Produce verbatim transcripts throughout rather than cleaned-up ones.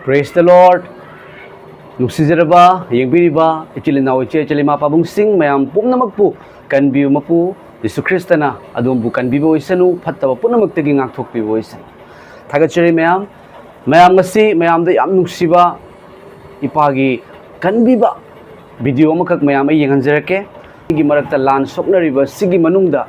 Praise the Lord. ꯅꯨꯡꯁꯤꯖꯔꯕ ꯌꯦꯡꯕꯤꯔꯤꯕ ꯏꯆꯤꯜ ꯏꯅꯥꯎ, ꯏꯆꯦ ꯏꯆꯤꯜ, ꯏꯃꯥ ꯄꯥꯕꯨꯡꯁꯤꯡ ꯃꯌꯥꯝ ꯄꯨꯝꯅꯃꯛꯄꯨ ꯀꯟꯕꯤꯌꯨ ꯃꯄꯨ ꯖꯤꯁꯨ ꯈ꯭ꯔꯤꯁꯇꯅ ꯑꯗꯣꯝꯕꯨ ꯀꯟꯕꯤꯕ ꯑꯣꯏꯁꯅꯨ, ꯐꯠꯇꯕ ꯄꯨꯝꯅꯃꯛꯇꯒꯤ ꯉꯥꯛꯊꯣꯛꯄꯤꯕ ꯑꯣꯏꯁꯅꯨ꯫ ꯊꯥꯒꯠꯆꯔꯤ ꯃꯌꯥꯝ꯫ ꯃꯌꯥꯝ ꯉꯁꯤ ꯃꯌꯥꯝꯗ ꯌꯥꯝ ꯅꯨꯡꯁꯤꯕ ꯏꯄꯥꯒꯤ ꯀꯟꯕꯤꯕ video ꯑꯃꯈꯛ ꯃꯌꯥꯝ ꯑꯩ ꯌꯦꯡꯍꯟꯖꯔꯛꯀꯦ꯫ ꯁꯤꯒꯤ ꯃꯔꯛꯇ ꯂꯥꯟ ꯁꯣꯛꯅꯔꯤꯕ ꯁꯤꯒꯤ ꯃꯅꯨꯡꯗ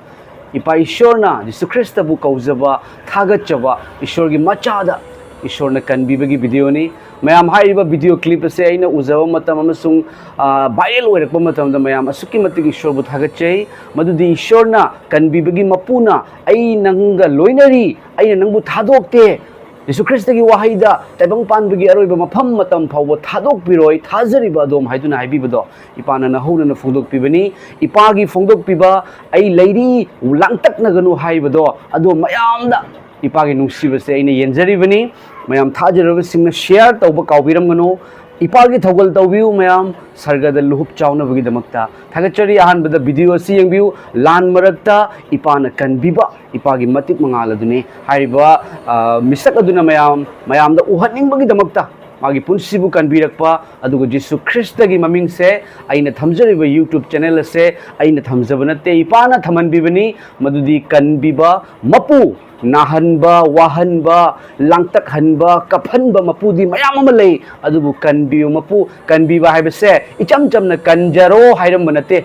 ꯏꯄꯥ ꯏꯁꯣꯔꯅ ꯖꯤꯁꯨ ꯈ꯭ꯔꯤꯁꯇꯕꯨ ꯀꯧꯖꯕ, ꯊꯥꯒꯠꯆꯕ, ꯏꯁꯣꯔꯒꯤ ꯃꯆꯥꯗ ꯏꯁꯣꯔꯅ ꯀꯟꯕꯤꯕꯒꯤ videoꯅꯤ꯫ ꯃꯌꯥꯝ, ꯍꯥꯏꯔꯤꯕ video clip ꯑꯁꯦ ꯑꯩꯅ ꯎꯖꯕ ꯃꯇꯝ ꯑꯃꯁꯨꯡ, ꯑ, viral ꯑꯣꯏꯔꯛꯄ ꯃꯇꯝꯗ ꯃꯌꯥꯝ ꯑꯁꯨꯛꯀꯤ ꯃꯇꯤꯛ ꯏꯁꯣꯔꯕꯨ ꯊꯥꯒꯠꯆꯩ꯫ ꯃꯗꯨꯗꯤ ꯏꯁꯣꯔꯅ ꯀꯟꯕꯤꯕꯒꯤ ꯃꯄꯨꯅ "ꯑꯩ ꯅꯪꯒ ꯂꯣꯏꯅꯔꯤ, ꯑꯩꯅ ꯅꯪꯕꯨ ꯊꯥꯗꯣꯛꯇꯦ, ꯖꯤꯁꯨ ꯈ꯭ꯔꯤꯁꯇꯒꯤ ꯋꯥꯍꯩꯗ ꯇꯥꯏꯕꯪ ꯄꯥꯟꯕꯒꯤ ꯑꯔꯣꯏꯕ ꯃꯐꯝ ꯃꯇꯝ ꯐꯥꯎꯕ ꯊꯥꯗꯣꯛꯄꯤꯔꯣꯏ, ꯊꯥꯖꯔꯤꯕ ꯑꯗꯣꯝ" ꯍꯥꯏꯗꯨꯅ ꯍꯥꯏꯕꯤꯕꯗꯣ ꯏꯄꯥꯅ ꯅꯍꯧꯗꯅ ꯐꯣꯡꯗꯣꯛꯄꯤꯕꯅꯤ꯫ ꯏꯄꯥꯒꯤ ꯐꯣꯡꯗꯣꯛꯄꯤꯕ "ꯑꯩ ꯂꯩꯔꯤ, ꯂꯥꯡꯇꯛꯅꯒꯅꯨ" ꯍꯥꯏꯕꯗꯣ ꯑꯗꯣ ꯃꯌꯥꯝꯗ ꯏꯄꯥꯒꯤ ꯅꯨꯡꯁꯤꯕꯁꯦ ꯑꯩꯅ ꯌꯦꯟꯖꯔꯤꯕꯅꯤ꯫ ꯃꯌꯥꯝ ꯊꯥꯖꯔꯕꯁꯤꯡꯅ share ꯇꯧꯕ ꯀꯥꯎꯕꯤꯔꯝꯒꯅꯨ꯫ ꯏꯄꯥꯒꯤ ꯊꯧꯒꯜ ꯇꯧꯕꯤꯌꯨ ꯃꯌꯥꯝ, ꯁꯔꯒꯗ ꯂꯨꯍꯨꯞ ꯆꯥꯎꯅꯕꯒꯤꯗꯃꯛꯇ꯫ ꯊꯥꯒꯠꯆꯔꯤ꯫ ꯑꯍꯥꯟꯕꯗ video ꯑꯁꯤ ꯌꯦꯡꯕꯤꯌꯨ꯫ ꯂꯥꯟ ꯃꯔꯛꯇ ꯏꯄꯥꯅ ꯀꯟꯕꯤꯕ, ꯏꯄꯥꯒꯤ ꯃꯇꯤꯛ ꯃꯉꯥꯜ ꯑꯗꯨꯅꯤ꯫ ꯍꯥꯏꯔꯤꯕ, ꯑ, ꯃꯤꯁꯛ ꯑꯗꯨꯅ ꯃꯌꯥꯝ, ꯃꯌꯥꯝꯗ ꯎꯍꯟꯅꯤꯡꯕꯒꯤꯗꯃꯛꯇ ꯃꯥꯒꯤ ꯄꯨꯟꯁꯤꯕꯨ ꯀꯟꯕꯤꯔꯛꯄ, ꯑꯗꯨꯒ ꯖꯤꯁꯨ ꯈ꯭ꯔꯤꯁꯇꯒꯤ ꯃꯃꯤꯡꯁꯦ ꯑꯩꯅ ꯊꯝꯖꯔꯤꯕ YouTube channel ꯑꯁꯦ ꯑꯩꯅ ꯊꯝꯖꯕ ꯅꯠꯇꯦ, ꯏꯄꯥꯅ ꯊꯝꯍꯟꯕꯤꯕꯅꯤ꯫ ꯃꯗꯨꯗꯤ ꯀꯟꯕꯤꯕ ꯃꯄꯨ, ꯅꯥꯍꯟꯕ, ꯋꯥꯍꯟꯕ, ꯂꯥꯡꯇꯛꯍꯟꯕ, ꯀꯞꯍꯟꯕ ꯃꯄꯨꯗꯤ ꯃꯌꯥꯝ ꯑꯃ ꯂꯩ, ꯑꯗꯨꯕꯨ ꯀꯟꯕꯤꯌꯨ ꯃꯄꯨ, ꯀꯟꯕꯤꯕ ꯍꯥꯏꯕꯁꯦ ꯏꯆꯝ ꯆꯝꯅ "ꯀꯟꯖꯔꯣ" ꯍꯥꯏꯔꯝꯕ ꯅꯠꯇꯦ꯫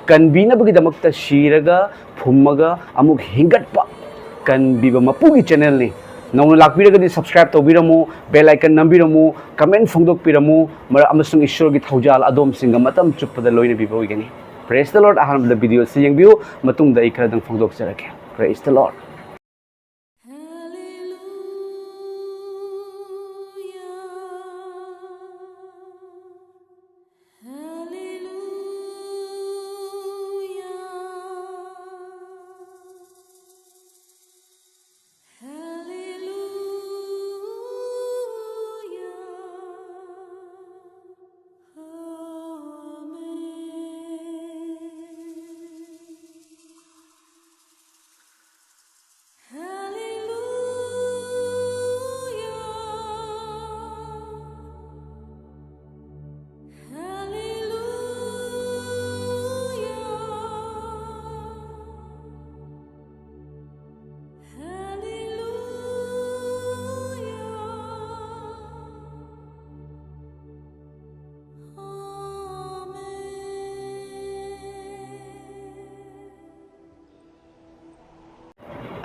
ꯀꯟꯕꯤꯅꯕꯒꯤꯗꯃꯛꯇ ꯁꯤꯔꯒ ꯐꯨꯝꯃꯒ ꯑꯃꯨꯛ ꯍꯤꯡꯒꯠꯄ ꯀꯟꯕꯤꯕ ꯃꯄꯨꯒꯤ channelꯅꯤ꯫ ꯅꯧꯅ ꯂꯥꯛꯄꯤꯔꯒꯗꯤ subscribe ꯇꯧꯕꯤꯔꯝꯃꯨ, bell icon ꯅꯝꯕꯤꯔꯝꯃꯨ, comment ꯐꯣꯡꯗꯣꯛꯄꯤꯔꯝꯃꯨ, ꯃꯔ-, ꯑꯃꯁꯨꯡ ꯏꯁꯣꯔꯒꯤ ꯊꯧꯖꯥꯜ ꯑꯗꯣꯝꯁꯤꯡꯒ ꯃꯇꯝ ꯆꯨꯞꯄꯗ ꯂꯣꯏꯅꯕꯤꯕ ꯑꯣꯏꯒꯅꯤ꯫ Praise the Lord꯫ ꯑꯍꯥꯟꯕꯗ video ꯑꯁꯤ ꯌꯦꯡꯕꯤꯌꯨ, ꯃꯇꯨꯡꯗ ꯑꯩ ꯈꯔꯗꯪ ꯐꯣꯡꯗꯣꯛꯆꯔꯛꯀꯦ꯫ Praise the Lord꯫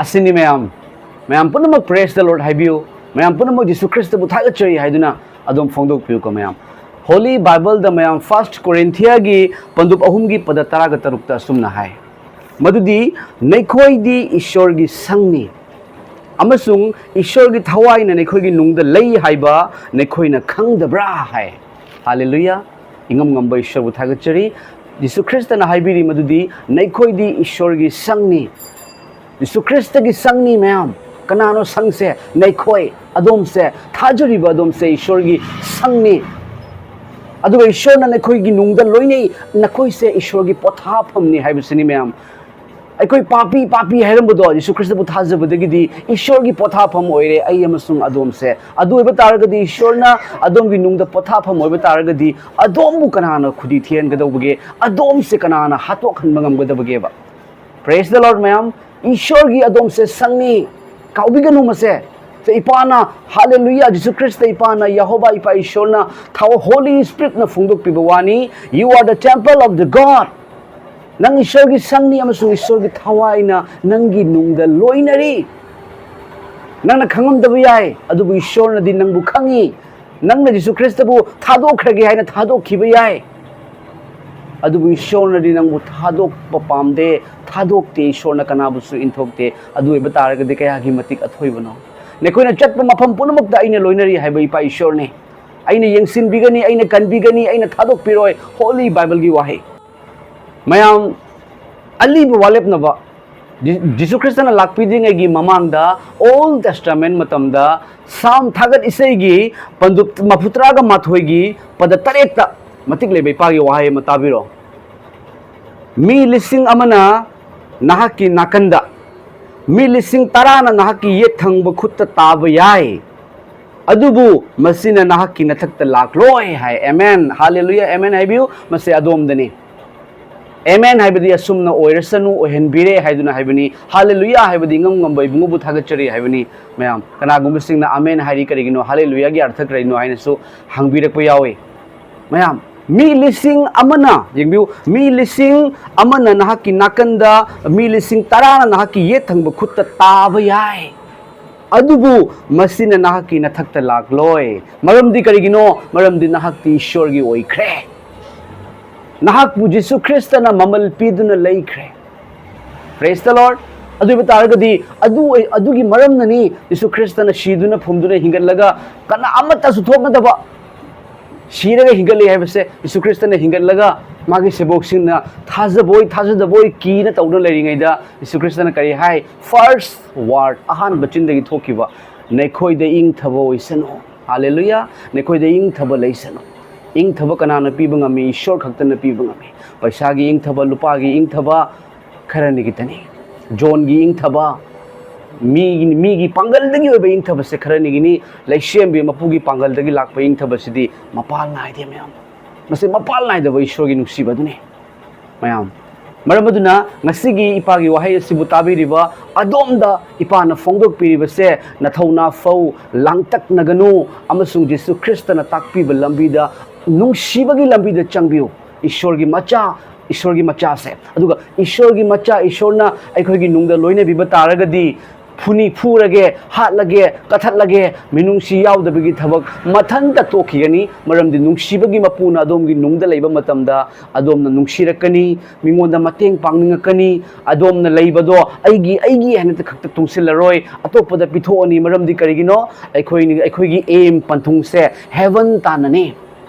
ꯑꯁꯤꯅꯤ ꯃꯌꯥꯝ꯫ ꯃꯌꯥꯝ ꯄꯨꯝꯅꯃꯛ "Praise the Lord" ꯍꯥꯏꯕꯤꯌꯨ꯫ ꯃꯌꯥꯝ ꯄꯨꯝꯅꯃꯛ "ꯖꯤꯁꯨ ꯈ꯭ꯔꯤꯁꯇꯕꯨ ꯊꯥꯒꯠꯆꯔꯤ" ꯍꯥꯏꯗꯨꯅ ꯑꯗꯨꯝ ꯐꯣꯡꯗꯣꯛꯄꯤꯌꯨꯀꯣ ꯃꯌꯥꯝ꯫ Holy Bibleꯗ ꯃꯌꯥꯝ First Corinthiaꯒꯤ ꯄꯟꯗꯨꯞ ꯑꯍꯨꯝꯒꯤ ꯄꯗ ꯇꯔꯥꯒ ꯇꯔꯨꯛꯇ ꯑꯁꯨꯝꯅ ꯍꯥꯏ, ꯃꯗꯨꯗꯤ, "ꯅꯈꯣꯏꯗꯤ ꯏꯁꯣꯔꯒꯤ ꯁꯪꯅꯤ, ꯑꯃꯁꯨꯡ ꯏꯁꯣꯔꯒꯤ ꯊꯋꯥꯏꯅ ꯅꯈꯣꯏꯒꯤ ꯅꯨꯡꯗ ꯂꯩ ꯍꯥꯏꯕ ꯅꯈꯣꯏꯅ ꯈꯪꯗꯕ꯭ꯔꯥ?" ꯍꯥꯏ꯫ ꯍꯥꯂꯦꯂꯨꯌꯥ! ꯏꯉꯝ ꯉꯝꯕ ꯏꯁꯣꯔꯕꯨ ꯊꯥꯒꯠꯆꯔꯤ꯫ ꯖꯤꯁꯨ ꯈ꯭ꯔꯤꯁꯇꯅ ꯍꯥꯏꯕꯤꯔꯤ ꯃꯗꯨꯗꯤ, "ꯅꯈꯣꯏꯗꯤ ꯏꯁꯣꯔꯒꯤ ꯁꯪꯅꯤ, ꯖꯤꯁꯨ ꯈ꯭ꯔꯤꯁꯇꯒꯤ ꯁꯪꯅꯤ" ꯃꯌꯥꯝ꯫ ꯀꯅꯥꯅꯣ ꯁꯪꯁꯦ? ꯅꯈꯣꯏ, ꯑꯗꯣꯝꯁꯦ, ꯊꯥꯖꯔꯤꯕ ꯑꯗꯣꯝꯁꯦ ꯏꯁꯣꯔꯒꯤ ꯁꯪꯅꯤ꯫ ꯑꯗꯨꯒ ꯏꯁꯣꯔꯅ ꯅꯈꯣꯏꯒꯤ ꯅꯨꯡꯗ ꯂꯣꯏꯅꯩ, ꯅꯈꯣꯏꯁꯦ ꯏꯁꯣꯔꯒꯤ ꯄꯣꯊꯥꯐꯝꯅꯤ ꯍꯥꯏꯕꯁꯤꯅꯤ ꯃꯌꯥꯝ꯫ ꯑꯩꯈꯣꯏ ꯄꯥꯄꯤ, ꯄꯥꯄꯤ ꯍꯥꯏꯔꯝꯕꯗꯣ ꯖꯤꯁꯨ ꯈ꯭ꯔꯤꯁꯇꯕꯨ ꯊꯥꯖꯕꯗꯒꯤꯗꯤ ꯏꯁꯣꯔꯒꯤ ꯄꯣꯊꯥꯐꯝ ꯑꯣꯏꯔꯦ ꯑꯩ ꯑꯃꯁꯨꯡ ꯑꯗꯣꯝꯁꯦ꯫ ꯑꯗꯨ ꯑꯣꯏꯕ ꯇꯥꯔꯒꯗꯤ, ꯏꯁꯣꯔꯅ ꯑꯗꯣꯝꯒꯤ ꯅꯨꯡꯗ ꯄꯣꯊꯥꯐꯝ ꯑꯣꯏꯕ ꯇꯥꯔꯒꯗꯤ, ꯑꯗꯣꯝꯕꯨ ꯀꯅꯥꯅ ꯈꯨꯗꯤ ꯊꯤꯍꯟꯒꯗꯧꯕꯒꯦ? ꯑꯗꯣꯝꯁꯦ ꯀꯅꯥꯅ ꯍꯥꯠꯇꯣꯛꯍꯟꯕ ꯉꯝꯒꯗꯕꯒꯦꯕ? Praise the Lord ꯃꯌꯥꯝ꯫ ꯏꯁꯣꯔꯒꯤ ꯑꯗꯣꯝꯁꯦ ꯁꯪꯅꯤ꯫ ꯀꯥꯎꯕꯤꯒꯅꯨ ꯃꯁꯦ꯫ ꯁꯦ, ꯏꯄꯥꯅ, ꯍꯥꯂꯦꯂꯨꯌꯥ, ꯖꯤꯁꯨ ꯈ꯭ꯔꯤꯁꯇ ꯏꯄꯥꯅ, ꯌꯦꯍꯣꯕꯥ ꯏꯄꯥ ꯏꯁꯣꯔꯅ ꯊꯥꯎ, Holy Spiritꯅ ꯐꯣꯡꯗꯣꯛꯄꯤꯕ ꯋꯥꯅꯤ, "You are the temple of the God." ꯅꯪ ꯏꯁꯣꯔꯒꯤ ꯁꯪꯅꯤ ꯑꯃꯁꯨꯡ ꯏꯁꯣꯔꯒꯤ ꯊꯋꯥꯏꯅ ꯅꯪꯒꯤ ꯅꯨꯡꯗ ꯂꯣꯏꯅꯔꯤ꯫ ꯅꯪꯅ ꯈꯪꯉꯝꯗꯕ ꯌꯥꯏ, ꯑꯗꯨꯕꯨ ꯏꯁꯣꯔꯅꯗꯤ ꯅꯪꯕꯨ ꯈꯪꯉꯤ꯫ ꯅꯪꯅ ꯖꯤꯁꯨ ꯈ꯭ꯔꯤꯁꯇꯕꯨ ꯊꯥꯗꯣꯛꯈ꯭ꯔꯒꯦ ꯍꯥꯏꯅ ꯊꯥꯗꯣꯛꯈꯤꯕ ꯌꯥꯏ, ꯑꯗꯨꯕꯨ ꯏꯁꯣꯔꯅꯗꯤ ꯅꯪꯕꯨ ꯊꯥꯗꯣꯛꯄ ꯄꯥꯝꯗꯦ, ꯊꯥꯗꯣꯛꯇꯦ꯫ ꯏꯁꯣꯔꯅ ꯀꯅꯥꯕꯨꯁꯨ ꯏꯟꯊꯣꯛꯇꯦ꯫ ꯑꯗꯨ ꯑꯣꯏꯕ ꯇꯥꯔꯒꯗꯤ ꯀꯌꯥꯒꯤ ꯃꯇꯤꯛ ꯑꯊꯣꯏꯕꯅꯣ? "ꯅꯈꯣꯏꯅ ꯆꯠꯄ ꯃꯐꯝ ꯄꯨꯝꯅꯃꯛꯇ ꯑꯩꯅ ꯂꯣꯏꯅꯔꯤ" ꯍꯥꯏꯕ ꯏꯄꯥ ꯏꯁꯣꯔꯅꯤ꯫ "ꯑꯩꯅ ꯌꯦꯡꯁꯤꯟꯕꯤꯒꯅꯤ, ꯑꯩꯅ ꯀꯟꯕꯤꯒꯅꯤ, ꯑꯩꯅ ꯊꯥꯗꯣꯛꯄꯤꯔꯣꯏ", Holy Bibleꯒꯤ ꯋꯥꯍꯩ꯫ ꯃꯌꯥꯝ, ꯑꯂꯤꯕ ꯋꯥꯂꯦꯞꯅꯕ, ꯖꯤ-, ꯖꯤꯁꯨ ꯈ꯭ꯔꯤꯁꯇꯅ ꯂꯥꯛꯄꯤꯗ꯭ꯔꯤꯉꯩꯒꯤ ꯃꯃꯥꯡꯗ, Old Testament ꯃꯇꯝꯗ, ꯁꯥꯝ ꯊꯥꯒꯠ ꯏꯁꯩꯒꯤ ꯄꯟꯗꯨꯞ ꯃꯐꯨ ꯇꯔꯥꯒ ꯃꯥꯊꯣꯏꯒꯤ ꯄꯗ ꯇꯔꯦꯠꯇ ꯃꯇꯤꯛ ꯂꯩꯕ ꯏꯄꯥꯒꯤ ꯋꯥꯍꯩ ꯑꯃ ꯇꯥꯕꯤꯔꯣ꯫ "ꯃꯤ ꯂꯤꯁꯤꯡ ꯑꯃꯅ ꯅꯍꯥꯛꯀꯤ ꯅꯥꯀꯟꯗ, ꯃꯤ ꯂꯤꯁꯤꯡ ꯇꯔꯥꯅ ꯅꯍꯥꯛꯀꯤ ꯌꯦꯠ ꯊꯪꯕ ꯈꯨꯠꯇ ꯇꯥꯕ ꯌꯥꯏ, ꯑꯗꯨꯕꯨ ꯃꯁꯤꯅ ꯅꯍꯥꯛꯀꯤ ꯅꯊꯛꯇ ꯂꯥꯛꯂꯣꯏ" ꯍꯥꯏ꯫ ꯑꯃꯦꯟ꯫ ꯍꯥꯂꯦꯂꯨꯌꯥ꯫ ꯑꯃꯦꯟ ꯍꯥꯏꯕꯤꯌꯨ꯫ ꯃꯁꯤ ꯑꯗꯣꯝꯗꯅꯤ꯫ ꯑꯃꯦꯟ ꯍꯥꯏꯕꯗꯤ "ꯑꯁꯨꯝꯅ ꯑꯣꯏꯔꯁꯅꯨ, ꯑꯣꯏꯍꯟꯕꯤꯔꯦ" ꯍꯥꯏꯗꯨꯅ ꯍꯥꯏꯕꯅꯤ꯫ ꯍꯥꯂꯦꯂꯨꯌꯥ ꯍꯥꯏꯕꯗꯤ "ꯏꯉꯝ ꯉꯝꯕ ꯏꯕꯨꯡꯉꯣꯕꯨ ꯊꯥꯒꯠꯆꯔꯤ" ꯍꯥꯏꯕꯅꯤ꯫ ꯃꯌꯥꯝ, ꯀꯅꯥꯒꯨꯝꯕꯁꯤꯡꯅ "ꯑꯃꯦꯟ" ꯍꯥꯏꯔꯤ ꯀꯔꯤꯒꯤꯅꯣ, ꯍꯥꯂꯦꯂꯨꯌꯥꯒꯤ ꯑꯔꯊ ꯀꯔꯤꯅꯣ ꯍꯥꯏꯅꯁꯨ ꯍꯪꯕꯤꯔꯛꯄ ꯌꯥꯎꯏ꯫ ꯃꯌꯥꯝ, ꯃꯤ ꯂꯤꯁꯤꯡ ꯑꯃꯅ, ꯌꯦꯡꯕꯤꯌꯨ, ꯃꯤ ꯂꯤꯁꯤꯡ ꯑꯃꯅ ꯅꯍꯥꯛꯀꯤ ꯅꯥꯀꯟꯗ, ꯃꯤ ꯂꯤꯁꯤꯡ ꯇꯔꯥꯅ ꯅꯍꯥꯛꯀꯤ ꯌꯦꯠ ꯊꯪꯕ ꯈꯨꯠꯇ ꯇꯥꯕ ꯌꯥꯏ, ꯑꯗꯨꯕꯨ ꯃꯁꯤꯅ ꯅꯍꯥꯛꯀꯤ ꯅꯊꯛꯇ ꯂꯥꯛꯂꯣꯏ꯫ ꯃꯔꯝꯗꯤ ꯀꯔꯤꯒꯤꯅꯣ? ꯃꯔꯝꯗꯤ ꯅꯍꯥꯛꯇꯤ ꯏꯁꯣꯔꯒꯤ ꯑꯣꯏꯈ꯭ꯔꯦ꯫ ꯅꯍꯥꯛꯄꯨ ꯖꯤꯁꯨ ꯈ꯭ꯔꯤꯁꯇꯅ ꯃꯃꯜ ꯄꯤꯗꯨꯅ ꯂꯩꯈ꯭ꯔꯦ꯫ Praise the Lord. ꯑꯗꯨ ꯑꯣꯏꯕ ꯇꯥꯔꯒꯗꯤ ꯑꯗꯨ ꯑꯣꯏ-, ꯑꯗꯨꯒꯤ ꯃꯔꯝꯅꯅꯤ ꯖꯤꯁꯨ ꯈ꯭ꯔꯤꯁꯇꯅ ꯁꯤꯗꯨꯅ ꯐꯨꯝꯗꯨꯅ ꯍꯤꯡꯒꯠꯂꯒ ꯀꯅꯥ ꯑꯃꯠꯇꯁꯨ ꯊꯣꯛꯅꯗꯕ ꯁꯤꯔꯒ ꯍꯤꯡꯒꯠꯂꯤ ꯍꯥꯏꯕꯁꯦ, ꯖꯤꯁꯨ ꯈ꯭ꯔꯤꯁꯇꯅ ꯍꯤꯡꯒꯠꯂꯒ ꯃꯥꯒꯤ ꯁꯦꯕꯣꯛꯁꯤꯡꯅ ꯊꯥꯖꯕꯣꯏ ꯊꯥꯖꯗꯕꯣꯏ ꯀꯤꯅ ꯇꯧꯗꯨꯅ ꯂꯩꯔꯤꯉꯩꯗ ꯖꯤꯁꯨ ꯈ꯭ꯔꯤꯁꯇꯅ ꯀꯔꯤ ꯍꯥꯏ? First word, ꯑꯍꯥꯟꯕ ꯆꯤꯟꯗꯒꯤ ꯊꯣꯛꯈꯤꯕ, "ꯅꯈꯣꯏꯗ ꯏꯪꯊꯕ ꯑꯣꯏꯁꯅꯨ"꯫ ꯍꯥꯂꯦꯂꯨꯌꯥ! "ꯅꯈꯣꯏꯗ ꯏꯪꯊꯕ ꯂꯩꯁꯅꯨ"꯫ ꯏꯪꯊꯕ ꯀꯅꯥꯅ ꯄꯤꯕ ꯉꯝꯃꯤ? ꯏꯁꯣꯔ ꯈꯛꯇꯅ ꯄꯤꯕ ꯉꯝꯃꯤ꯫ ꯄꯩꯁꯥꯒꯤ ꯏꯪꯊꯕ, ꯂꯨꯄꯥꯒꯤ ꯏꯪꯊꯕ ꯈꯔꯅꯤꯒꯤꯇꯅꯤ꯫ ꯖꯣꯟꯒꯤ ꯏꯪꯊꯕ, ꯃꯤꯒꯤ, ꯃꯤꯒꯤ ꯄꯥꯡꯒꯜꯗꯒꯤ ꯑꯣꯏꯕ ꯏꯪꯊꯕꯁꯦ ꯈꯔꯅꯤꯒꯤꯅꯤ꯫ ꯂꯩꯁꯦꯝꯕꯤ ꯃꯄꯨꯒꯤ ꯄꯥꯡꯒꯜꯗꯒꯤ ꯂꯥꯛꯄ ꯏꯪꯊꯕꯁꯤꯗꯤ ꯃꯄꯥꯜ ꯅꯥꯏꯗꯦ, ꯃꯌꯥꯝ꯫ ꯃꯁꯤ ꯃꯄꯥꯜ ꯅꯥꯏꯗꯕ ꯏꯁꯣꯔꯒꯤ ꯅꯨꯡꯁꯤꯕ ꯑꯗꯨꯅꯤ, ꯃꯌꯥꯝ꯫ ꯃꯔꯝ ꯑꯗꯨꯅ ꯉꯁꯤꯒꯤ ꯏꯄꯥꯒꯤ ꯋꯥꯍꯩ ꯑꯁꯤꯕꯨ ꯇꯥꯕꯤꯔꯤꯕ ꯑꯗꯣꯝꯗ ꯏꯄꯥꯅ ꯐꯣꯡꯗꯣꯛꯄꯤꯔꯤꯕꯁꯦ, ꯅꯊꯧꯅꯥ ꯐꯧ, ꯂꯥꯡꯇꯛꯅꯒꯅꯨ, ꯑꯃꯁꯨꯡ ꯖꯤꯁꯨ ꯈ꯭ꯔꯤꯁꯇꯅ ꯇꯥꯛꯄꯤꯕ ꯂꯝꯕꯤꯗ, ꯅꯨꯡꯁꯤꯕꯒꯤ ꯂꯝꯕꯤꯗ ꯆꯪꯕꯤꯌꯨ꯫ ꯏꯁꯣꯔꯒꯤ ꯃꯆꯥ, ꯏꯁꯣꯔꯒꯤ ꯃꯆꯥꯁꯦ꯫ ꯑꯗꯨꯒ ꯏꯁꯣꯔꯒꯤ ꯃꯆꯥ ꯏꯁꯣꯔꯅ ꯑꯩꯈꯣꯏꯒꯤ ꯅꯨꯡꯗ ꯂꯣꯏꯅꯕꯤꯕ ꯇꯥꯔꯒꯗꯤ, ꯐꯨꯅꯤ ꯐꯨꯔꯒꯦ, ꯍꯥꯠꯂꯒꯦ, ꯀꯠꯊꯠꯂꯒꯦ, ꯃꯤꯅꯨꯡꯁꯤ ꯌꯥꯎꯗꯕꯒꯤ ꯊꯕꯛ ꯃꯊꯟꯇ ꯇꯣꯛꯈꯤꯒꯅꯤ꯫ ꯃꯔꯝꯗꯤ ꯅꯨꯡꯁꯤꯕꯒꯤ ꯃꯄꯨꯅ ꯑꯗꯣꯝꯒꯤ ꯅꯨꯡꯗ ꯂꯩꯕ ꯃꯇꯝꯗ ꯑꯗꯣꯝꯅ ꯅꯨꯡꯁꯤꯔꯛꯀꯅꯤ, ꯃꯤꯉꯣꯟꯗ ꯃꯇꯦꯡ ꯄꯥꯡꯅꯤꯡꯉꯛꯀꯅꯤ꯫ ꯑꯗꯣꯝꯅ ꯂꯩꯕꯗꯣ ꯑꯩꯒꯤ, ꯑꯩꯒꯤ ꯍꯥꯏꯅ ꯈꯛꯇ ꯇꯨꯡꯁꯤꯜꯂꯔꯣꯏ, ꯑꯇꯣꯞꯄꯗ ꯄꯤꯊꯣꯛꯑꯅꯤ꯫ ꯃꯔꯝꯗꯤ ꯀꯔꯤꯒꯤꯅꯣ? ꯑꯩꯈꯣꯏꯅ, ꯑꯩꯈꯣꯏꯒꯤ aim, ꯄꯟꯊꯨꯡꯁꯦ heaven ꯇꯥꯟꯅꯅꯤ꯫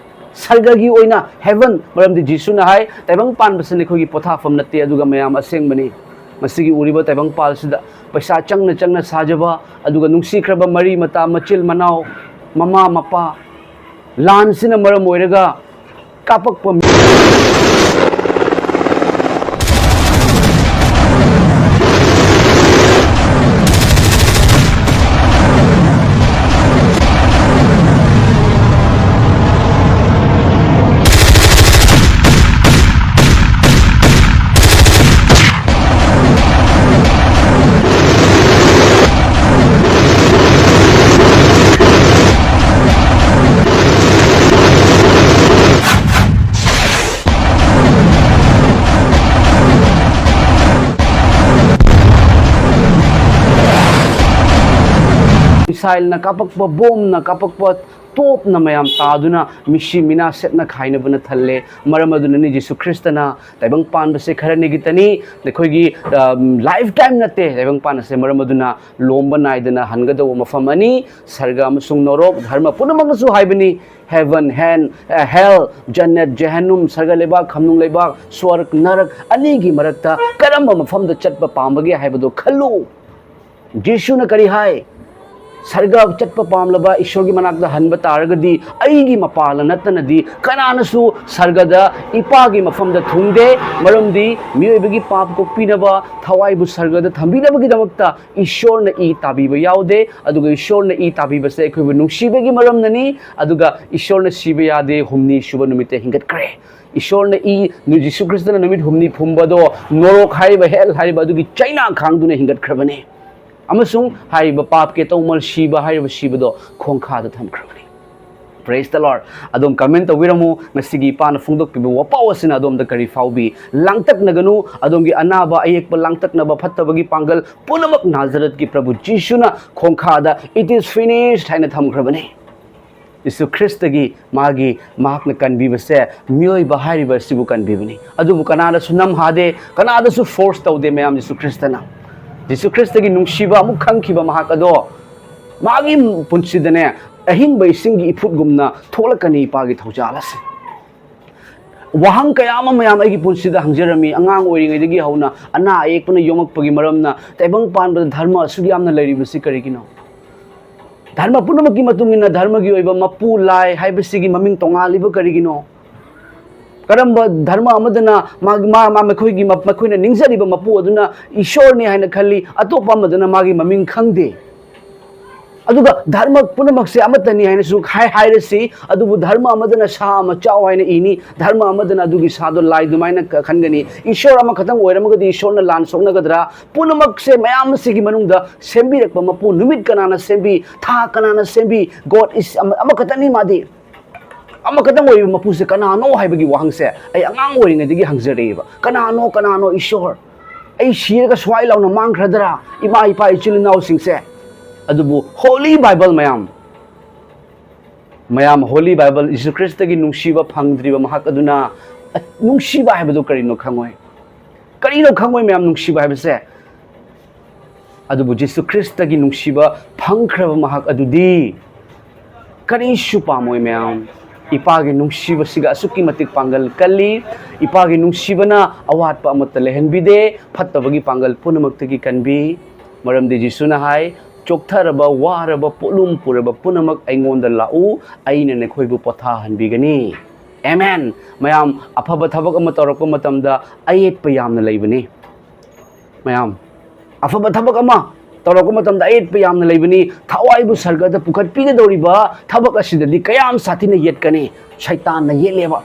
ꯁꯔꯒꯒꯤ ꯑꯣꯏꯅ heaven, ꯃꯔꯝꯗꯤ ꯖꯤꯁꯨꯅ ꯍꯥꯏ, "ꯇꯥꯏꯕꯪ ꯄꯥꯟꯕꯁꯤ ꯅꯈꯣꯏꯒꯤ ꯄꯣꯊꯥꯐꯝ ꯅꯠꯇꯦ", ꯑꯗꯨꯒ ꯃꯌꯥꯝ ꯑꯁꯦꯡꯕꯅꯤ꯫ ꯃꯁꯤꯒꯤ ꯎꯔꯤꯕ ꯇꯥꯏꯕꯪ ꯄꯥꯜꯁꯤꯗ ꯄꯩꯁꯥ ꯆꯪꯅ ꯆꯪꯅ ꯁꯥꯖꯕ, ꯑꯗꯨꯒ ꯅꯨꯡꯁꯤꯈ꯭ꯔꯕ ꯃꯔꯤ ꯃꯇꯥ, ꯃꯆꯤꯜ ꯃꯅꯥꯎ, ꯃꯃꯥ ꯃꯄꯥ, ꯂꯥꯟꯁꯤꯅ ꯃꯔꯝ ꯑꯣꯏꯔꯒ ꯀꯥꯞꯄꯛꯄ ꯃꯤ ꯃꯤꯁꯥꯏꯜꯅ ꯀꯥꯞꯄꯛꯄ, ꯕꯣꯝꯅ ꯀꯥꯞꯄꯛꯄ, ꯇꯣꯞꯅ ꯃꯌꯥꯝ ꯇꯥꯗꯨꯅ ꯃꯤꯁꯤ ꯃꯤꯅꯥ ꯁꯦꯠꯅ ꯈꯥꯏꯅꯕꯅ ꯊꯜꯂꯦ꯫ ꯃꯔꯝ ꯑꯗꯨꯅꯅꯤ ꯖꯤꯁꯨ ꯈ꯭ꯔꯤꯁꯇꯅ ꯇꯥꯏꯕꯪ ꯄꯥꯟꯕꯁꯦ ꯈꯔꯅꯤꯒꯤꯇꯅꯤ, ꯑꯩꯈꯣꯏꯒꯤ ꯂꯥꯏꯐ ꯇꯥꯏꯝ ꯅꯠꯇꯦ ꯇꯥꯏꯕꯪ ꯄꯥꯟꯕꯁꯦ꯫ ꯃꯔꯝ ꯑꯗꯨꯅ ꯂꯣꯝꯕ ꯅꯥꯏꯗꯅ ꯍꯟꯒꯗꯧꯕ ꯃꯐꯝ ꯑꯅꯤ, ꯁꯔꯒ ꯑꯃꯁꯨꯡ ꯅꯣꯔꯣꯛ꯫ ꯙꯔꯃ ꯄꯨꯝꯅꯃꯛꯅꯁꯨ ꯍꯥꯏꯕꯅꯤ, heaven, hell, hell, ꯖꯟꯅꯠ, ꯖꯦꯍꯟꯅꯨꯝ, ꯁꯔꯒ ꯂꯩꯕꯥꯛ, ꯈꯝꯅꯨꯡ ꯂꯩꯕꯥꯛ, ꯁ꯭ꯋꯔꯒ, ꯅꯔꯛ ꯑꯅꯤꯒꯤ ꯃꯔꯛꯇ ꯀꯔꯝꯕ ꯃꯐꯝꯗ ꯆꯠꯄ ꯄꯥꯝꯕꯒꯦ ꯍꯥꯏꯕꯗꯨ ꯈꯜꯂꯨ꯫ ꯖꯤꯁꯨꯅ ꯀꯔꯤ ꯍꯥꯏ? ꯁꯔꯒ ꯆꯠꯄ ꯄꯥꯝꯂꯕ, ꯏꯁꯣꯔꯒꯤ ꯃꯅꯥꯛꯇ ꯍꯟꯕ ꯇꯥꯔꯒꯗꯤ, ꯑꯩꯒꯤ ꯃꯄꯥꯜ ꯅꯠꯇꯅꯗꯤ ꯀꯅꯥꯅꯁꯨ ꯁꯔꯒꯗ ꯏꯄꯥꯒꯤ ꯃꯐꯝꯗ ꯊꯨꯡꯗꯦ꯫ ꯃꯔꯝꯗꯤ ꯃꯤꯑꯣꯏꯕꯒꯤ ꯄꯥꯞ ꯀꯣꯛꯄꯤꯅꯕ, ꯊꯋꯥꯏꯕꯨ ꯁꯔꯒꯗ ꯊꯝꯕꯤꯅꯕꯒꯤꯗꯃꯛꯇ ꯏꯁꯣꯔꯅ ꯏ ꯇꯥꯕꯤꯕ ꯌꯥꯎꯗꯦ꯫ ꯑꯗꯨꯒ ꯏꯁꯣꯔꯅ ꯏ ꯇꯥꯕꯤꯕꯁꯦ ꯑꯩꯈꯣꯏꯕꯨ ꯅꯨꯡꯁꯤꯕꯒꯤ ꯃꯔꯝꯅꯅꯤ꯫ ꯑꯗꯨꯒ ꯏꯁꯣꯔꯅ ꯁꯤꯕ ꯌꯥꯗꯦ, ꯍꯨꯝꯅꯤ ꯁꯨꯕ ꯅꯨꯃꯤꯠꯇ ꯍꯤꯡꯒꯠꯈ꯭ꯔꯦ꯫ ꯏꯁꯣꯔꯅ ꯏ, ꯅꯨ-, ꯖꯤꯁꯨ ꯈ꯭ꯔꯤꯁꯇꯅ ꯅꯨꯃꯤꯠ ꯍꯨꯝꯅꯤ ꯐꯨꯝꯕꯗꯣ, ꯅꯣꯔꯣꯛ ꯍꯥꯏꯔꯤꯕ, ꯍꯦꯜ ꯍꯥꯏꯔꯤꯕ ꯑꯗꯨꯒꯤ ꯆꯩꯅꯥ ꯈꯥꯡꯗꯨꯅ ꯍꯤꯡꯒꯠꯈ꯭ꯔꯕꯅꯤ꯫ ꯑꯃꯁꯨꯡ ꯍꯥꯏꯔꯤꯕ ꯄꯥꯞꯀꯤ ꯑꯇꯧꯃꯜ ꯁꯤꯕ ꯍꯥꯏꯔꯤꯕ ꯁꯤꯕꯗꯣ ꯈꯣꯡꯈꯥꯗ ꯊꯝꯈ꯭ꯔꯕꯅꯤ꯫ Praise the Lord꯫ ꯑꯗꯣꯝ ꯀꯃꯦꯟ ꯇꯧꯕꯤꯔꯝꯃꯨ, ꯉꯁꯤꯒꯤ ꯏꯄꯥꯅ ꯐꯣꯡꯗꯣꯛꯄꯤꯕ ꯋꯥꯄꯥꯎ ꯑꯁꯤꯅ ꯑꯗꯣꯝꯗ ꯀꯔꯤ ꯐꯥꯎꯕꯤ? ꯂꯥꯡꯇꯛꯅꯒꯅꯨ, ꯑꯗꯣꯝꯒꯤ ꯑꯅꯥꯕ, ꯑꯌꯦꯛꯄ, ꯂꯥꯡꯇꯛꯅꯕ, ꯐꯠꯇꯕꯒꯤ ꯄꯥꯡꯒꯜ ꯄꯨꯝꯅꯃꯛ ꯅꯥꯖꯔꯠꯀꯤ ꯄ꯭ꯔꯚꯨ ꯖꯤꯁꯨꯅ ꯈꯣꯡꯈꯥꯗ "It is finished" ꯍꯥꯏꯅ ꯊꯝꯈ꯭ꯔꯕꯅꯤ꯫ ꯖꯤꯁꯨ ꯈ꯭ꯔꯤꯁꯇꯒꯤ ꯃꯥꯒꯤ, ꯃꯍꯥꯛꯅ ꯀꯟꯕꯤꯕꯁꯦ ꯃꯤꯑꯣꯏꯕ ꯍꯥꯏꯔꯤꯕ ꯑꯁꯤꯕꯨ ꯀꯟꯕꯤꯕꯅꯤ꯫ ꯑꯗꯨꯕꯨ ꯀꯅꯥꯗꯁꯨ ꯅꯝꯍꯥꯗꯦ, ꯀꯅꯥꯗꯁꯨ ꯐꯣꯔꯁ ꯇꯧꯗꯦ ꯃꯌꯥꯝ꯫ ꯖꯤꯁꯨ ꯈ꯭ꯔꯤꯁꯇꯅ, ꯖꯤꯁꯨ ꯈ꯭ꯔꯤꯁꯇꯒꯤ ꯅꯨꯡꯁꯤꯕ ꯑꯃꯨꯛ ꯈꯪꯈꯤꯕ ꯃꯍꯥꯛ ꯑꯗꯣ ꯃꯥꯒꯤ ꯄꯨꯟꯁꯤꯗꯅꯦ, ꯑꯍꯤꯡꯕ ꯏꯁꯤꯡꯒꯤ ꯏꯐꯨꯠꯒꯨꯝꯅ ꯊꯣꯛꯂꯛꯀꯅꯤ ꯏꯄꯥꯒꯤ ꯊꯧꯖꯥꯜ ꯑꯁꯦ꯫ ꯋꯥꯍꯪ ꯀꯌꯥ ꯑꯃ ꯃꯌꯥꯝ ꯑꯩꯒꯤ ꯄꯨꯟꯁꯤꯗ ꯍꯪꯖꯔꯝꯃꯤ꯫ ꯑꯉꯥꯡ ꯑꯣꯏꯔꯤꯉꯩꯗꯒꯤ ꯍꯧꯅ ꯑꯅꯥ ꯑꯌꯦꯛꯄꯅ ꯌꯣꯝꯃꯛꯄꯒꯤ ꯃꯔꯝꯅ ꯇꯥꯏꯕꯪ ꯄꯥꯟꯕꯗ ꯙꯔꯃ ꯑꯁꯨꯛ ꯌꯥꯝꯅ ꯂꯩꯔꯤꯕꯁꯤ ꯀꯔꯤꯒꯤꯅꯣ? ꯙꯔꯃ ꯄꯨꯝꯅꯃꯛꯀꯤ ꯃꯇꯨꯡ ꯏꯟꯅ ꯙꯔꯃꯒꯤ ꯑꯣꯏꯕ ꯃꯄꯨ ꯂꯥꯏ ꯍꯥꯏꯕꯁꯤꯒꯤ ꯃꯃꯤꯡ ꯇꯣꯉꯥꯜꯂꯤꯕ ꯀꯔꯤꯒꯤꯅꯣ? ꯀꯔꯝꯕ ꯙꯔꯃ ꯑꯃꯗꯅ ꯃꯥꯒꯤ, ꯃꯥ, ꯃꯥ, ꯃꯈꯣꯏꯒꯤ, ꯃꯈꯣꯏꯅ ꯅꯤꯡꯖꯔꯤꯕ ꯃꯄꯨ ꯑꯗꯨꯅ ꯏꯁꯣꯔꯅꯤ ꯍꯥꯏꯅ ꯈꯜꯂꯤ, ꯑꯇꯣꯞꯄ ꯑꯃꯗꯅ ꯃꯥꯒꯤ ꯃꯃꯤꯡ ꯈꯪꯗꯦ? ꯑꯗꯨꯒ ꯙꯔꯃ ꯄꯨꯝꯅꯃꯛꯁꯦ ꯑꯃꯠꯇꯅꯤ ꯍꯥꯏꯅꯁꯨ ꯍꯥꯏ-, ꯍꯥꯏꯔꯁꯤ, ꯑꯗꯨꯕꯨ ꯙꯔꯃ ꯑꯃꯗꯅ ꯁꯥ ꯑꯃ ꯆꯥꯎ ꯍꯥꯏꯅ ꯏꯅꯤ, ꯙꯔꯃ ꯑꯃꯗꯅ ꯑꯗꯨꯒꯤ ꯁꯥꯗꯣ ꯂꯥꯏ ꯑꯗꯨꯃꯥꯏꯅ ꯈ-, ꯈꯟꯒꯅꯤ꯫ ꯏꯁꯣꯔ ꯑꯃꯈꯛꯇꯪ ꯑꯣꯏꯔꯝꯃꯒꯗꯤ ꯏꯁꯣꯔꯅ ꯂꯥꯟ ꯁꯣꯛꯅꯒꯗ꯭ꯔꯥ? ꯄꯨꯝꯅꯃꯛꯁꯦ ꯃꯌꯥꯝ ꯑꯁꯤꯒꯤ ꯃꯅꯨꯡꯗ ꯁꯦꯝꯕꯤꯔꯛꯄ ꯃꯄꯨ, ꯅꯨꯃꯤꯠ ꯀꯅꯥꯅ ꯁꯦꯝꯕꯤ, ꯊꯥ ꯀꯅꯥꯅ ꯁꯦꯝꯕꯤ, God is ꯑꯃ-, ꯑꯃꯈꯛꯇꯅꯤ ꯃꯥꯗꯤ꯫ ꯑꯃꯈꯛꯇꯪ ꯑꯣꯏꯔꯤꯕ ꯃꯄꯨꯁꯦ ꯀꯅꯥꯅꯣ ꯍꯥꯏꯕꯒꯤ ꯋꯥꯍꯪꯁꯦ ꯑꯩ ꯑꯉꯥꯡ ꯑꯣꯏꯔꯤꯉꯩꯗꯒꯤ ꯍꯪꯖꯔꯛꯏꯕ꯫ ꯀꯅꯥꯅꯣ, ꯀꯅꯥꯅꯣ ꯏꯁꯣꯔ? ꯑꯩ ꯁꯤꯔꯒ ꯁ꯭ꯋꯥꯏ ꯂꯥꯎꯅ ꯃꯥꯡꯈ꯭ꯔꯗ꯭ꯔꯥ? ꯏꯃꯥ, ꯏꯄꯥ, ꯏꯆꯤꯜ ꯏꯅꯥꯎꯁꯤꯡꯁꯦ꯫ ꯑꯗꯨꯕꯨ Holy Bible ꯃꯌꯥꯝ, ꯃꯌꯥꯝ Holy Bible, ꯖꯤꯁꯨ ꯈ꯭ꯔꯤꯁꯇꯒꯤ ꯅꯨꯡꯁꯤꯕ ꯐꯪꯗ꯭ꯔꯤꯕ ꯃꯍꯥꯛ ꯑꯗꯨꯅ, ꯑ, ꯅꯨꯡꯁꯤꯕ ꯍꯥꯏꯕꯗꯨ ꯀꯔꯤꯅꯣ ꯈꯪꯉꯣꯏ꯫ ꯀꯔꯤꯅꯣ ꯈꯪꯉꯣꯏ ꯃꯌꯥꯝ ꯅꯨꯡꯁꯤꯕ ꯍꯥꯏꯕꯁꯦ꯫ ꯑꯗꯨꯕꯨ ꯖꯤꯁꯨ ꯈ꯭ꯔꯤꯁꯇꯒꯤ ꯅꯨꯡꯁꯤꯕ ꯐꯪꯈ꯭ꯔꯕ ꯃꯍꯥꯛ ꯑꯗꯨꯗꯤ ꯀꯔꯤꯁꯨ ꯄꯥꯝꯃꯣꯏ ꯃꯌꯥꯝ꯫ ꯏꯄꯥꯒꯤ ꯅꯨꯡꯁꯤꯕꯁꯤꯒ ꯑꯁꯨꯛꯀꯤ ꯃꯇꯤꯛ ꯄꯥꯡꯒꯜ ꯀꯜꯂꯤ꯫ ꯏꯄꯥꯒꯤ ꯅꯨꯡꯁꯤꯕꯅ ꯑꯋꯥꯠꯄ ꯑꯃꯠꯇ ꯂꯩꯍꯟꯕꯤꯗꯦ, ꯐꯠꯇꯕꯒꯤ ꯄꯥꯡꯒꯜ ꯄꯨꯝꯅꯃꯛꯇꯒꯤ ꯀꯟꯕꯤ꯫ ꯃꯔꯝꯗꯤ ꯖꯤꯁꯨꯅ ꯍꯥꯏ, "ꯆꯣꯛꯊꯔꯕ, ꯋꯥꯔꯕ, ꯄꯣꯠꯂꯨꯝ ꯄꯨꯔꯕ ꯄꯨꯝꯅꯃꯛ ꯑꯩꯉꯣꯟꯗ ꯂꯥꯛꯎ, ꯑꯩꯅ ꯅꯈꯣꯏꯕꯨ ꯄꯣꯊꯥꯍꯟꯕꯤꯒꯅꯤ"꯫ ꯑꯦꯃꯦꯟ꯫ ꯃꯌꯥꯝ, ꯑꯐꯕ ꯊꯕꯛ ꯑꯃ ꯇꯧꯔꯛꯄ ꯃꯇꯝꯗ ꯑꯌꯦꯠꯄ ꯌꯥꯝꯅ ꯂꯩꯕꯅꯤ꯫ ꯃꯌꯥꯝ, ꯑꯐꯕ ꯊꯕꯛ ꯑꯃ ꯇꯧꯔꯛꯄ ꯃꯇꯝꯗ ꯑꯌꯦꯠꯄ ꯌꯥꯝꯅ ꯂꯩꯕꯅꯤ꯫ ꯊꯋꯥꯏꯕꯨ ꯁꯔꯒꯗ ꯄꯨꯈꯠꯄꯤꯒꯗꯧꯔꯤꯕ ꯊꯕꯛ ꯑꯁꯤꯗꯗꯤ ꯀꯌꯥꯝ ꯁꯥꯊꯤꯅ ꯌꯦꯠꯀꯅꯤ? ꯁꯩꯇꯥꯟꯅ ꯌꯦꯠꯂꯦꯕ,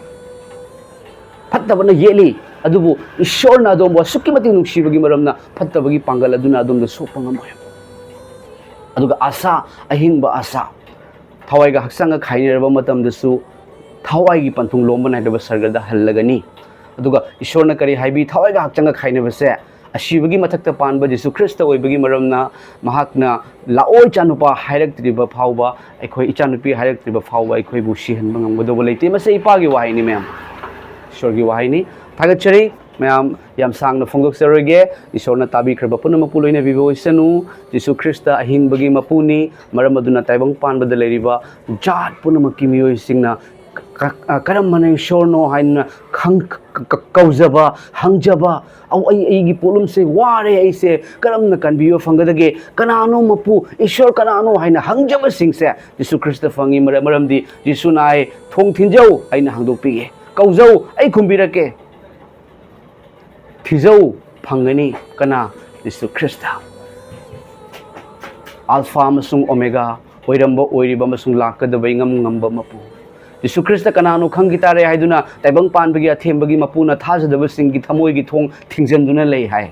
ꯐꯠꯇꯕꯅ ꯌꯦꯠꯂꯤ꯫ ꯑꯗꯨꯕꯨ ꯏꯁꯣꯔꯅ ꯑꯗꯣꯝꯕꯨ ꯑꯁꯨꯛꯀꯤ ꯃꯇꯤꯛ ꯅꯨꯡꯁꯤꯕꯒꯤ ꯃꯔꯝꯅ ꯐꯠꯇꯕꯒꯤ ꯄꯥꯡꯒꯜ ꯑꯗꯨꯅ ꯑꯗꯣꯝꯗ ꯁꯣꯛꯄ ꯉꯝꯃꯣꯏ꯫ ꯑꯗꯨꯒ ꯑꯁꯥ, ꯑꯍꯤꯡꯕ ꯑꯁꯥ, ꯊꯋꯥꯏꯒ ꯍꯛꯆꯥꯡꯒ ꯈꯥꯏꯅꯔꯕ ꯃꯇꯝꯗꯁꯨ ꯊꯋꯥꯏꯒꯤ ꯄꯟꯊꯨꯡ ꯂꯣꯝꯕ ꯅꯥꯏꯗꯕ ꯁꯔꯒꯗ ꯍꯜꯂꯒꯅꯤ꯫ ꯑꯗꯨꯒ ꯏꯁꯣꯔꯅ ꯀꯔꯤ ꯍꯥꯏꯕꯤ? ꯊꯋꯥꯏꯒ ꯍꯛꯆꯥꯡꯒ ꯈꯥꯏꯅꯕꯁꯦ ꯑꯁꯤꯕꯒꯤ ꯃꯊꯛꯇ ꯄꯥꯟꯕ ꯖꯤꯁꯨ ꯈ꯭ꯔꯤꯁꯇ ꯑꯣꯏꯕꯒꯤ ꯃꯔꯝꯅ ꯃꯍꯥꯛꯅ "ꯂꯥꯛꯑꯣ ꯏꯆꯥꯅꯨꯄꯥ" ꯍꯥꯏꯔꯛꯇ꯭ꯔꯤꯕ ꯐꯥꯎꯕ, ꯑꯩꯈꯣꯏ ꯏꯆꯥꯅꯨꯄꯤ ꯍꯥꯏꯔꯛꯇ꯭ꯔꯤꯕ ꯐꯥꯎꯕ ꯑꯩꯈꯣꯏꯕꯨ ꯁꯤꯍꯟꯕ ꯉꯝꯒꯗꯧꯕ ꯂꯩꯇꯦ꯫ ꯃꯁꯤ ꯏꯄꯥꯒꯤ ꯋꯥꯍꯩꯅꯤ ꯃꯌꯥꯝ, ꯏꯁꯣꯔꯒꯤ ꯋꯥꯍꯩꯅꯤ꯫ ꯊꯥꯒꯠꯆꯔꯤ꯫ ꯃꯌꯥꯝ, ꯌꯥꯝ ꯁꯥꯡꯅ ꯐꯣꯡꯗꯣꯛꯆꯔꯣꯏꯒꯦ꯫ ꯏꯁꯣꯔꯅ ꯇꯥꯕꯤꯈ꯭ꯔꯕ ꯄꯨꯝꯅꯃꯛꯄꯨ ꯂꯣꯏꯅꯕꯤꯕ ꯑꯣꯏꯁꯅꯨ꯫ Jesus Christ ꯑꯍꯤꯡꯕꯒꯤ ꯃꯄꯨꯅꯤ꯫ ꯃꯔꯝ ꯑꯗꯨꯅ ꯇꯥꯏꯕꯪ ꯄꯥꯟꯕꯗ ꯂꯩꯔꯤꯕ ꯖꯥꯠ ꯄꯨꯝꯅꯃꯛꯀꯤ ꯃꯤꯑꯣꯏꯁꯤꯡꯅ ꯀ-, ꯑ, ꯀꯔꯝꯕꯅ ꯏꯁꯣꯔꯅꯣ ꯍꯥꯏꯅ ꯈꯪ-, ꯀ-, ꯀ-, ꯀꯧꯖꯕ, ꯍꯪꯖꯕ, "ꯑꯧ, ꯑꯩ, ꯑꯩꯒꯤ ꯄꯣꯠꯂꯨꯝꯁꯦ ꯋꯥꯔꯦ, ꯑꯩꯁꯦ ꯀꯔꯝꯅ ꯀꯟꯕꯤꯕ ꯐꯪꯒꯗꯒꯦ? ꯀꯅꯥꯅꯣ ꯃꯄꯨ? ꯏꯁꯣꯔ ꯀꯅꯥꯅꯣ?" ꯍꯥꯏꯅ ꯍꯪꯖꯕꯁꯤꯡꯁꯦ ꯖꯤꯁꯨ ꯈ꯭ꯔꯤꯁꯇ ꯐꯪꯉꯤ꯫ ꯃꯔ-, ꯃꯔꯝꯗꯤ ꯖꯤꯁꯨꯅ ꯍꯥꯏ, "ꯊꯣꯡ ꯊꯤꯟꯖꯧ, ꯑꯩꯅ ꯍꯥꯡꯗꯣꯛꯄꯤꯒꯦ꯫ ꯀꯧꯖꯧ, ꯑꯩ ꯈꯨꯝꯕꯤꯔꯛꯀꯦ꯫ ꯊꯤꯖꯧ, ꯐꯪꯒꯅꯤ"꯫ ꯀꯅꯥ? Jesus Christ. ꯑꯜꯐꯥ ꯑꯃꯁꯨꯡ ꯑꯣꯃꯦꯒꯥ, ꯑꯣꯏꯔꯝꯕ, ꯑꯣꯏꯔꯤꯕ ꯑꯃꯁꯨꯡ ꯂꯥꯛꯀꯗꯕ ꯏꯉꯝ ꯉꯝꯕ ꯃꯄꯨ꯫ ꯖꯤꯁꯨ ꯈ꯭ꯔꯤꯁꯇ ꯀꯅꯥꯅꯣ ꯈꯪꯈꯤ ꯇꯥꯔꯦ ꯍꯥꯏꯗꯨꯅ ꯇꯥꯏꯕꯪ ꯄꯥꯟꯕꯒꯤ ꯑꯊꯦꯝꯕꯒꯤ ꯃꯄꯨꯅ ꯊꯥꯖꯗꯕꯁꯤꯡꯒꯤ ꯊꯃꯣꯏꯒꯤ ꯊꯣꯡ ꯊꯤꯡꯖꯤꯟꯗꯨꯅ ꯂꯩ ꯍꯥꯏ꯫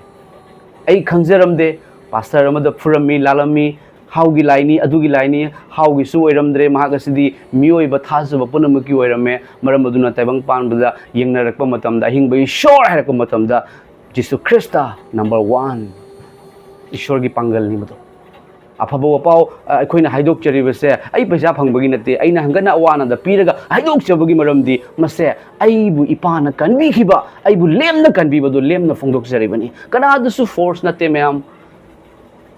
ꯑꯩ ꯈꯪꯖꯔꯝꯗꯦ꯫ ꯄꯥꯁꯇꯔ ꯑꯃꯗ ꯐꯨꯔꯝꯃꯤ, ꯂꯥꯜꯂꯝꯃꯤ, ꯍꯥꯎꯒꯤ ꯂꯥꯏꯅꯤ, ꯑꯗꯨꯒꯤ ꯂꯥꯏꯅꯤ, ꯍꯥꯎꯒꯤꯁꯨ ꯑꯣꯏꯔꯝꯗ꯭ꯔꯦ꯫ ꯃꯍꯥꯛ ꯑꯁꯤꯗꯤ ꯃꯤꯑꯣꯏꯕ ꯊꯥꯖꯕ ꯄꯨꯝꯅꯃꯛꯀꯤ ꯑꯣꯏꯔꯝꯃꯦ꯫ ꯃꯔꯝ ꯑꯗꯨꯅ ꯇꯥꯏꯕꯪ ꯄꯥꯟꯕꯗ ꯌꯦꯡꯅꯔꯛꯄ ꯃꯇꯝꯗ, ꯑꯍꯤꯡꯕ ꯏꯁꯣꯔ ꯍꯥꯏꯔꯛꯄ ꯃꯇꯝꯗ, ꯖꯤꯁꯨ ꯈ꯭ꯔꯤꯁꯇ number one, ꯏꯁꯣꯔꯒꯤ ꯄꯥꯡꯒꯜꯅꯤ ꯃꯗꯨ꯫ ꯑꯐꯕ ꯋꯥꯄꯥꯎ, ꯑ, ꯑꯩꯈꯣꯏꯅ ꯍꯥꯏꯗꯣꯛꯆꯔꯤꯕꯁꯦ ꯑꯩ ꯄꯩꯁꯥ ꯐꯪꯕꯒꯤ ꯅꯠꯇꯦ, ꯑꯩꯅ ꯍꯪꯒꯠꯅ ꯑꯋꯥꯅꯗ ꯄꯤꯔꯒ ꯍꯥꯏꯗꯣꯛꯆꯕꯒꯤ ꯃꯔꯝꯗꯤ ꯃꯁꯦ ꯑꯩꯕꯨ ꯏꯄꯥꯅ ꯀꯟꯕꯤꯈꯤꯕ, ꯑꯩꯕꯨ ꯂꯦꯝꯅ ꯀꯟꯕꯤꯕꯗꯨ ꯂꯦꯝꯅ ꯐꯣꯡꯗꯣꯛꯆꯔꯤꯕꯅꯤ꯫ ꯀꯅꯥꯗꯁꯨ force ꯅꯠꯇꯦ ꯃꯌꯥꯝ꯫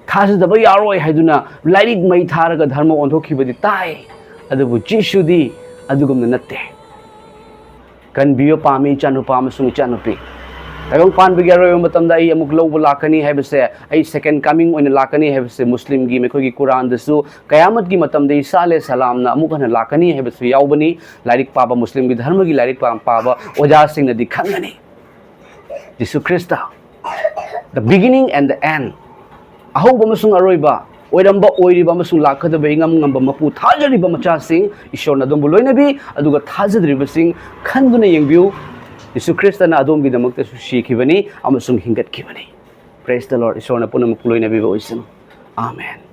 ꯊꯥꯖꯗꯕ ꯌꯥꯔꯣꯏ ꯍꯥꯏꯗꯨꯅ ꯂꯥꯏꯔꯤꯛ ꯃꯩ ꯊꯥꯔꯒ ꯙꯔꯃ ꯑꯣꯟꯊꯣꯛꯈꯤꯕꯗꯤ ꯇꯥꯏ, ꯑꯗꯨꯕꯨ ꯖꯤꯁꯨꯗꯤ ꯑꯗꯨꯒꯨꯝꯅ ꯅꯠꯇꯦ꯫ ꯀꯟꯕꯤꯕ ꯄꯥꯝꯃꯤ ꯏꯆꯥꯅꯨꯄꯥ ꯑꯃꯁꯨꯡ ꯏꯆꯥꯅꯨꯄꯤ꯫ ꯇꯥꯏꯕꯪ ꯄꯥꯟꯕꯒꯤ ꯑꯔꯣꯏꯕ ꯃꯇꯝꯗ ꯑꯩ ꯑꯃꯨꯛ ꯂꯧꯕ ꯂꯥꯛꯀꯅꯤ ꯍꯥꯏꯕꯁꯦ, ꯑꯩ second coming ꯑꯣꯏꯅ ꯂꯥꯛꯀꯅꯤ ꯍꯥꯏꯕꯁꯦ ꯃꯨꯁꯂꯤꯝꯒꯤ ꯃꯈꯣꯏꯒꯤ ꯀꯨꯔꯥꯟꯗꯁꯨ ꯀꯌꯥꯃꯠꯀꯤ ꯃꯇꯝꯗ ꯏꯁꯥ ꯑꯂꯦ ꯁꯂꯥꯝꯅ ꯑꯃꯨꯛ ꯍꯟꯅ ꯂꯥꯛꯀꯅꯤ ꯍꯥꯏꯕꯁꯨ ꯌꯥꯎꯕꯅꯤ꯫ ꯂꯥꯏꯔꯤꯛ ꯄꯥꯕ, ꯃꯨꯁꯂꯤꯝꯒꯤ ꯙꯔꯃꯒꯤ ꯂꯥꯏꯔꯤꯛ ꯄꯥ-, ꯄꯥꯕ ꯑꯣꯖꯥꯁꯤꯡꯅꯗꯤ ꯈꯪꯒꯅꯤ꯫ Jesus Christ, the beginning and the end, ꯑꯍꯧꯕ ꯑꯃꯁꯨꯡ ꯑꯔꯣꯏꯕ, ꯑꯣꯏꯔꯝꯕ, ꯑꯣꯏꯔꯤꯕ ꯑꯃꯁꯨꯡ ꯂꯥꯛꯀꯗꯕ ꯏꯉꯝ ꯉꯝꯕ ꯃꯄꯨ ꯊꯥꯖꯔꯤꯕ ꯃꯆꯥꯁꯤꯡ, ꯏꯁꯣꯔꯅ ꯑꯗꯣꯝꯕꯨ ꯂꯣꯏꯅꯕꯤ, ꯑꯗꯨꯒ ꯊꯥꯖꯗ꯭ꯔꯤꯕꯁꯤꯡ ꯈꯟꯗꯨꯅ ꯌꯦꯡꯕꯤꯌꯨ꯫ ꯖꯤꯁꯨ ꯈ꯭ꯔꯤꯁꯇꯅ ꯑꯗꯣꯝꯒꯤꯗꯃꯛꯇꯁꯨ ꯁꯤꯈꯤꯕꯅꯤ ꯑꯃꯁꯨꯡ ꯍꯤꯡꯒꯠꯈꯤꯕꯅꯤ꯫ Praise the Lord꯫ ꯏꯁꯣꯔꯅ ꯄꯨꯝꯅꯃꯛꯄꯨ ꯂꯣꯏꯅꯕꯤꯕ ꯑꯣꯏꯁꯅꯨ꯫ ꯑꯥꯃꯦꯟ꯫